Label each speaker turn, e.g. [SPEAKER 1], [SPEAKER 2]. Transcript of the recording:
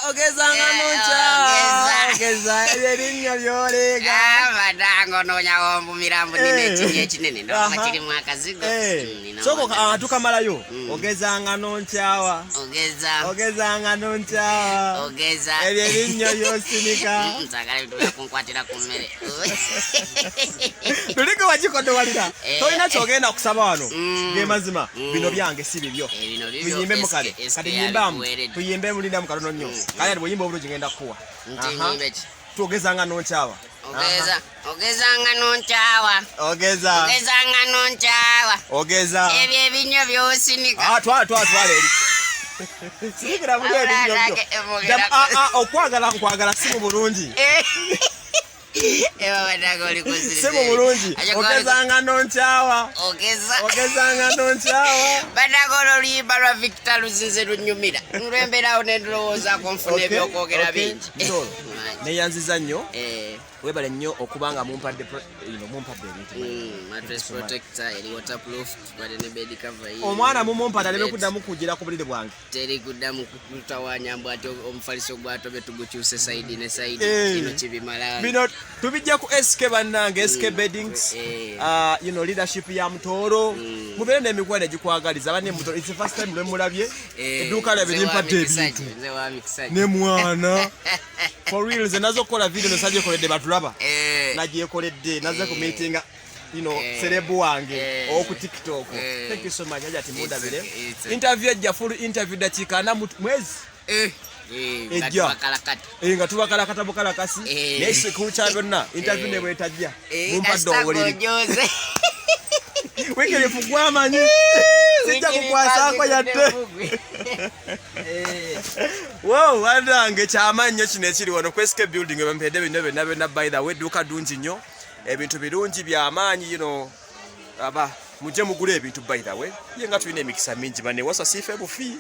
[SPEAKER 1] Ogezanga nonkyawa.
[SPEAKER 2] Ogeza.
[SPEAKER 1] Ogeza ebyo ebinnyo byoleega.
[SPEAKER 2] Ah, badango noonya wombumira mbu nina ekinyo ekinene ndoka kirimu akazigo. Nina
[SPEAKER 1] Sooka
[SPEAKER 2] akazigo.
[SPEAKER 1] Tukamalayo. Ogezanga nonkyawa.
[SPEAKER 2] Ogeza.
[SPEAKER 1] Ogezanga nonkyawa.
[SPEAKER 2] Ogeza.
[SPEAKER 1] Ebyo ebinnyo byosinika.
[SPEAKER 2] Nsagala ebintu byakunkwatira ku mmere.
[SPEAKER 1] Luligo wagikodowalira. Tolina kyogenda kusaba wano. Ge mazima, bino byange si bibyo.
[SPEAKER 2] Eh, bino bibyo.
[SPEAKER 1] Tuyimbe mukale.
[SPEAKER 2] SK
[SPEAKER 1] Kati yimbamu.
[SPEAKER 2] yabikuweredde.
[SPEAKER 1] Tuyimbe mulinda mukatono nnyo. Kale ati bw'oyimba obulungi ngenda kukuwa.
[SPEAKER 2] Nti
[SPEAKER 1] Aha.
[SPEAKER 2] nyimbe ki?
[SPEAKER 1] Tugezanga nonkyawa.
[SPEAKER 2] Ogeza, ogezanga nonkyawa.
[SPEAKER 1] Ogeza.
[SPEAKER 2] Ogezanga nonkyawa.
[SPEAKER 1] Ogeza.
[SPEAKER 2] Ebyo ebinnyo byosinika.
[SPEAKER 1] Ah, twala, twala, twala eri. Sirikira muli ebinyo byo. Ah, ah, okwagala nkwagala si mu bulungi. Si mu bulungi. Ogezanga nonkyawa.
[SPEAKER 2] Ogeza.
[SPEAKER 1] Ogezanga nonkyawa.
[SPEAKER 2] Banaga olwo oluyimba lwa Victor luzinze lunyumira lwembeerawo nendulowoozaako nfuna ebyokwogera bingi.
[SPEAKER 1] Ntolo, neyanziza nnyo. Webale nnyo okuba nga mumpadde mumpadde ebintu.
[SPEAKER 2] Mattress protector eri waterproof, tubadde ne bed cover yii.
[SPEAKER 1] Omwana mumumpadde aleme kuddamu kugira ku buliri bwange.
[SPEAKER 2] Teri kuddamu kutawanya mbu ate omufaliso gwatobye tugukyuse side ne side. Kino kibimala.
[SPEAKER 1] Bino tubijja ku SK bannange, SK Beddings. Leadership ya Mutooro. Mubeere n'emikwano egikwagaliza banne. Mutooro, it's the first time lwe mulabye. Edduuka lyabe
[SPEAKER 2] Nze wa
[SPEAKER 1] limpadde
[SPEAKER 2] mikisa
[SPEAKER 1] ebintu.
[SPEAKER 2] gye, nze wa mikisa gye.
[SPEAKER 1] Ne mwana, for real, nze naze okukola video nesagyekoledde batulaba. Nagyekoledde naze ku meetinga celeb wange owoku TikTok. Thank you so much. Aja ati mundabire.
[SPEAKER 2] It's okay.
[SPEAKER 1] Interview ejja, full interview, dakiika 40 mwezi
[SPEAKER 2] Nga
[SPEAKER 1] ejja.
[SPEAKER 2] tubakalakata.
[SPEAKER 1] Nga tubakalakata bukalakasi. Naye kikulu kya byonna, interview ne bwetajja, mumpadde
[SPEAKER 2] Kasita
[SPEAKER 1] obuliri.
[SPEAKER 2] gojoze.
[SPEAKER 1] Wikirifu gwamanyi sijja kukwasaako yadde. Wow, bannange, kyamaanyi nnyo kino ekiri wano ku SK Building bempedde bino byonna byonna. By the way, edduuka ddungi nnyo, ebintu birungi byamaanyi. Aba mujje mugule ebintu. By the way, ye nga tulina emikisa mingi banne, wasa siife bufi.